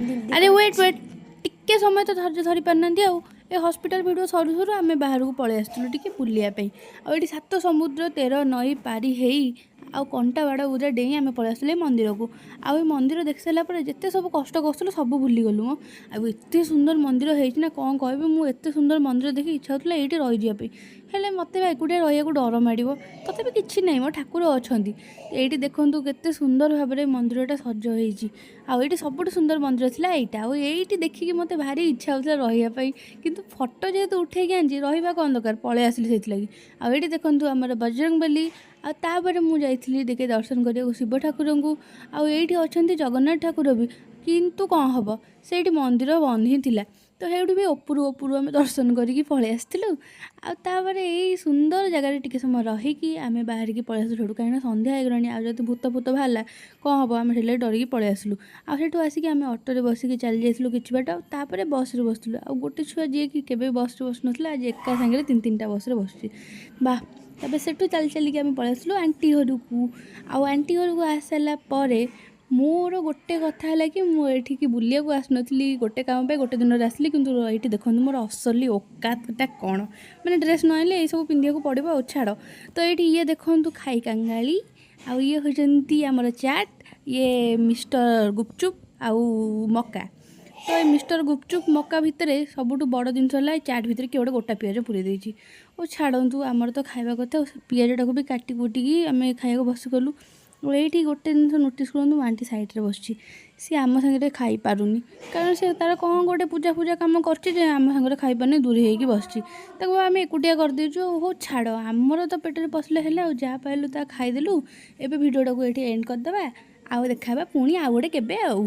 ଦିଦି। ଆରେ wait wait, ଟିକେ ସମୟ ତ ଧୈର୍ଯ୍ୟ ଧରି ପାରୁନାହାନ୍ତି। ଆଉ ଏ ହସ୍ପିଟାଲ ଭିଡ଼ିଓ ସରୁ ସରୁ ଆମେ ବାହାରକୁ ପଳେଇ ଆସିଥିଲୁ ଟିକେ ବୁଲିବା ପାଇଁ। ଆଉ ଏଇଠି ସାତ ସମୁଦ୍ର ତେର ନଈ ପାରି ହେଇ ଆଉ କଣ୍ଟା ବାଡ଼ ବୁଜା ଡେଇଁ ଆମେ ପଳେଇ ଆସିଲୁ ଏ ମନ୍ଦିରକୁ। ଆଉ ଏ ମନ୍ଦିର ଦେଖି ସାରିଲା ପରେ ଯେତେ ସବୁ କଷ୍ଟ କରୁଥିଲୁ, ସବୁ ଭୁଲିଗଲୁ ମ। ଆଉ ଏତେ ସୁନ୍ଦର ମନ୍ଦିର ହେଇଛି ନା, କ'ଣ କହିବି ମୁଁ। ଏତେ ସୁନ୍ଦର ମନ୍ଦିର ଦେଖି ଇଚ୍ଛା ହେଉଥିଲା ଏଇଠି ରହିଯିବା ପାଇଁ। ହେଲେ ମୋତେ ବା ଏକୁଟିଆ ରହିବାକୁ ଡର ମାଡ଼ିବ। ତଥାପି କିଛି ନାହିଁ ମୋ, ଠାକୁର ଅଛନ୍ତି। ଏଇଠି ଦେଖନ୍ତୁ, କେତେ ସୁନ୍ଦର ଭାବରେ ମନ୍ଦିରଟା ସଜ ହେଇଛି। ଆଉ ଏଇଠି ସବୁଠୁ ସୁନ୍ଦର ମନ୍ଦିର ଥିଲା ଏଇଟା। ଆଉ ଏଇଠି ଦେଖିକି ମୋତେ ଭାରି ଇଚ୍ଛା ହେଉଥିଲା ରହିବା ପାଇଁ, କିନ୍ତୁ ଫଟୋ ଯେହେତୁ ଉଠେଇକି ଆଣିଛି, ରହିବା କ'ଣ ଦରକାର? ପଳେଇ ଆସିଲି ସେଇଥିଲାଗି। ଆଉ ଏଇଠି ଦେଖନ୍ତୁ ଆମର ବଜରଙ୍ଗବଲି। ଆଉ ତାପରେ ମୁଁ ଯାଇଥିଲି ଟିକେ ଦର୍ଶନ କରିବାକୁ ଶିବ ଠାକୁରଙ୍କୁ। ଆଉ ଏଇଠି ଅଛନ୍ତି ଜଗନ୍ନାଥ ଠାକୁର ବି, କିନ୍ତୁ କ'ଣ ହେବ, ସେଇଠି ମନ୍ଦିର ବନ୍ଦ ହିଁ ଥିଲା। ତ ସେଇଠୁ ବି ଉପରୁ ଉପରୁ ଆମେ ଦର୍ଶନ କରିକି ପଳେଇ ଆସିଥିଲୁ। ଆଉ ତାପରେ ଏଇ ସୁନ୍ଦର ଜାଗାରେ ଟିକେ ସମୟ ରହିକି ଆମେ ବାହାରିକି ପଳେଇ ଆସିଲୁ ସେଠୁ, କାହିଁକିନା ସନ୍ଧ୍ୟା ହେଇଗଲାଣି। ଆଉ ଯଦି ଭୂତ ଫୂତ ବାହାରିଲା, କ'ଣ ହେବ? ଆମେ ସେଥିଲାଗି ଡରିକି ପଳେଇ ଆସିଲୁ। ଆଉ ସେଠୁ ଆସିକି ଆମେ ଅଟୋରେ ବସିକି ଚାଲି ଯାଇଥିଲୁ କିଛି ବାଟ, ଆଉ ତାପରେ ବସ୍ରେ ବସିଥିଲୁ। ଆଉ ଗୋଟେ ଛୁଆ, ଯିଏକି କେବେ ବସ୍ରେ ବସୁନଥିଲା, ଆଜି ଏକା ସାଙ୍ଗରେ ତିନି ତିନିଟା ବସ୍ରେ ବସୁଛି, ବାह! ତାପରେ ସେଠୁ ଚାଲି ଚାଲିକି ଆମେ ପଳେଇ ଆସିଲୁ ଆଣ୍ଟି ଘରକୁ। ଆଉ ଆଣ୍ଟି ଘରକୁ ଆସିସାରିଲା ପରେ ମୋର ଗୋଟେ କଥା ହେଲା କି ମୁଁ ଏଠିକି ବୁଲିବାକୁ ଆସିନଥିଲି, ଗୋଟେ କାମ ପାଇଁ ଗୋଟେ ଦିନରେ ଆସିଲି। କିନ୍ତୁ ଏଇଠି ଦେଖନ୍ତୁ, ମୋର ଅସଲି ଓକାତଟା କ'ଣ। ମାନେ ଡ୍ରେସ୍ ନ ଆଣିଲେ ଏଇସବୁ ପିନ୍ଧିବାକୁ ପଡ଼ିବ। ଆଉ ଛାଡ଼, ତ ଏଇଠି ଇଏ ଦେଖନ୍ତୁ ଖାଇ କାଙ୍ଗାଳି, ଆଉ ଇଏ ହେଉଛନ୍ତି ଆମର ଚାଟ୍, ଇଏ ମିଷ୍ଟର ଗୁପଚୁପ୍ ଆଉ ମକା। ତ ଏ ମିଷ୍ଟର ଗୁପଚୁପ୍ ମକା ଭିତରେ ସବୁଠୁ ବଡ଼ ଜିନିଷ ହେଲା, ଏ ଚାଟ୍ ଭିତରେ କିଏ ଗୋଟେ ଗୋଟା ପିଆଜ ପୁରେଇ ଦେଇଛି। ଓ ଛାଡ଼ନ୍ତୁ, ଆମର ତ ଖାଇବା କଥା। ଆଉ ସେ ପିଆଜଟାକୁ ବି କାଟି କୁଟିକି ଆମେ ଖାଇବାକୁ ବସିଗଲୁ। ଓ ଏଇଠି ଗୋଟେ ଜିନିଷ ନୋଟିସ୍ କରନ୍ତୁ, ମୋ ଆଣ୍ଟି ସାଇଡ଼୍ରେ ବସିଛି। ସିଏ ଆମ ସାଙ୍ଗରେ ଖାଇପାରୁନି, କାରଣ ସେ ତାର କ'ଣ ଗୋଟେ ପୂଜା ଫୂଜା କାମ କରୁଛି ଯେ ଆମ ସାଙ୍ଗରେ ଖାଇପାରୁନି, ଦୂରେଇ ହେଇକି ବସିଛି। ତାକୁ ଆମେ ଏକୁଟିଆ କରିଦେଇଛୁ। ଆଉ ହଉ ଛାଡ଼, ଆମର ତ ପେଟରେ ପଶିଲେ ହେଲା। ଆଉ ଯାହା ପାଇଲୁ ତାହା ଖାଇଦେଲୁ। ଏବେ ଭିଡ଼ିଓଟାକୁ ଏଇଠି ଏଣ୍ଡ କରିଦେବା, ଆଉ ଦେଖା ହେବା ପୁଣି ଆଉ ଗୋଟେ କେବେ ଆଉ।